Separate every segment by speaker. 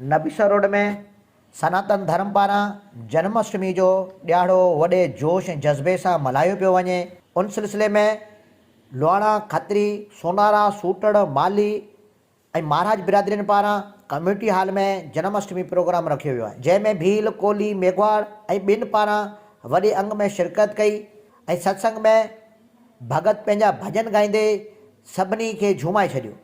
Speaker 1: Nabisar road ۾ Sanatan ڌرم پاران جنم اشٽمي جو ڏهاڙو وڏي جوش ۽ جذبي سان ملهايو پيو وڃي. ان سلسلي ۾ لوهاڻا، کتري، سونارا، سوٽڙ، مالهي ۽ مهاراج برادرين پاران ڪميونٽي هال ۾ جنم اشٽمي پروگرام رکيو ويو آهي، جنهن ۾ ڀيل، ڪولهي، ميگهواڙ ۽ ٻين پاران وڏي انگ ۾ شرڪت ڪئي ۽ ستسنگ ۾ ڀڳت پنهنجا ڀڄن ڳائيندي سڀني کي جهومائي ڇڏيو.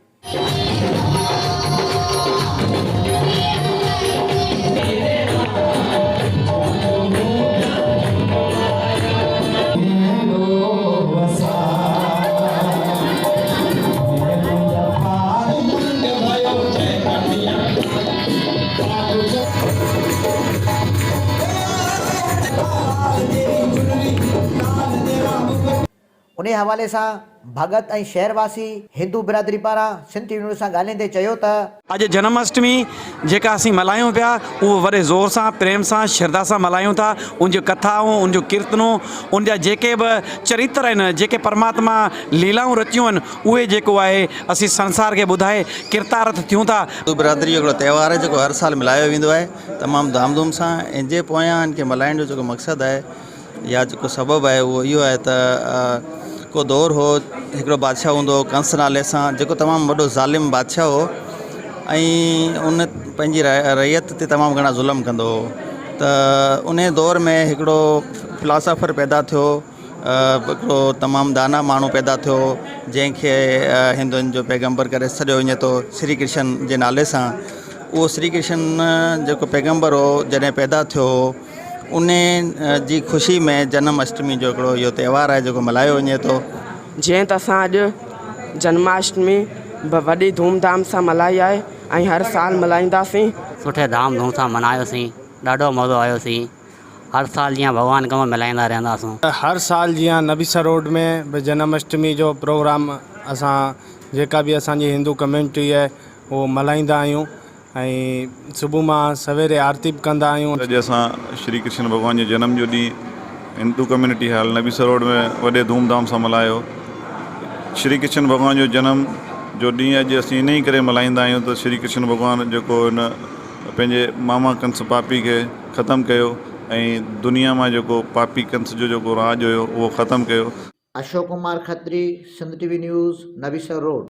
Speaker 1: انهي حوالي سان ڀڳت ۽ شهر واسي هندو برادري پاران سنڌ ٽي وي نيوز سان ڳالهائيندي چيو ته.
Speaker 2: اڄ جنم اشٽمي جيڪا اسين ملهايون پيا اهو وڏي زور سان پريم سان شرڌا سان ملهايون ٿا ان جون ڪٿائون ان جو ڪيرتنون ان جا جيڪي به چريتر آهن جيڪي پرماتما ليلائون رچيون آهن اهي جيڪو آهي اسين سنسار کي ٻڌائي ڪرتارٿ ٿيون ٿا.
Speaker 3: هندو برادري جو هڪڙو تهوار آهي جيڪو هر سال ملهايو ويندو آهي تمام ڌام ڌوم سان ان جي پويان ان کي ملهائڻ جو جيڪو مقصد آهي يا جيڪو سبب آهي اهو اهو آهي ته ڪو دور هو هڪڙو بادشاهه هوندو هو ڪنس نالي سان جيڪو تمام وڏو ظالم بادشاهه هو ۽ ان پنهنجي رعيت تي تمام گهڻا ظلم ڪندو هو ته ان دور ۾ هڪڙو فلاسافر پيدا ٿيو هڪڙو تمام دانا ماڻهو پيدا ٿيو جنهن کي هندن جو پيغمبر ڪري سڏيو وڃي ٿو شري ڪرشن جي نالي سان اهو شري ڪرشن جيڪو پيغمبر هو جڏهن پيدا ٿيو هو ان جي خوشي ۾ جنم اشٽمي جو هڪڙو اهو تهوار آهي جيڪو ملهايو وڃي ٿو.
Speaker 4: جيئن ته اسان اڄ جنماشٽمي به وڏي ڌوم ڌام سان ملهائي آهي ۽ هر سال ملهائينداسين.
Speaker 5: سٺي ڌام ڌوم سان ملهايوسين ڏاڍو مزو آيوسين هر سال جيان ڀڳوان ڪم ملهائيندا رهنداسون.
Speaker 6: هر سال جيان نبي سر روڊ ۾ به جنم اشٽمي جو پروگرام اسان جيڪا به اسان جي هندو ڪميونٽي آهي اهو ملهائيندا آهيون. ۽ صبح مان سويري آرتي به ڪندا آهيون.
Speaker 7: اڄ اسان شري ڪرشن ڀڳوان جي جنم جو ڏينهن Hindu community hall Nabisar road ۾ وڏي ڌوم ڌام سان ملهايو. شري ڪرشن ڀڳوان جو جنم جو ڏينهن اڄ اسين انهي ڪري ملهائيندا آهيون ته شري ڪرشن ڀڳوان جيڪو هن پنهنجي ماما ڪنس پاپي کي ختم ڪيو ۽ دنيا مان جيڪو پاپي ڪنس جو جيڪو راڄ هيو اهو ختم ڪيو.
Speaker 1: Ashok Kumar Khatri, Sindh T V news, Nabisar road.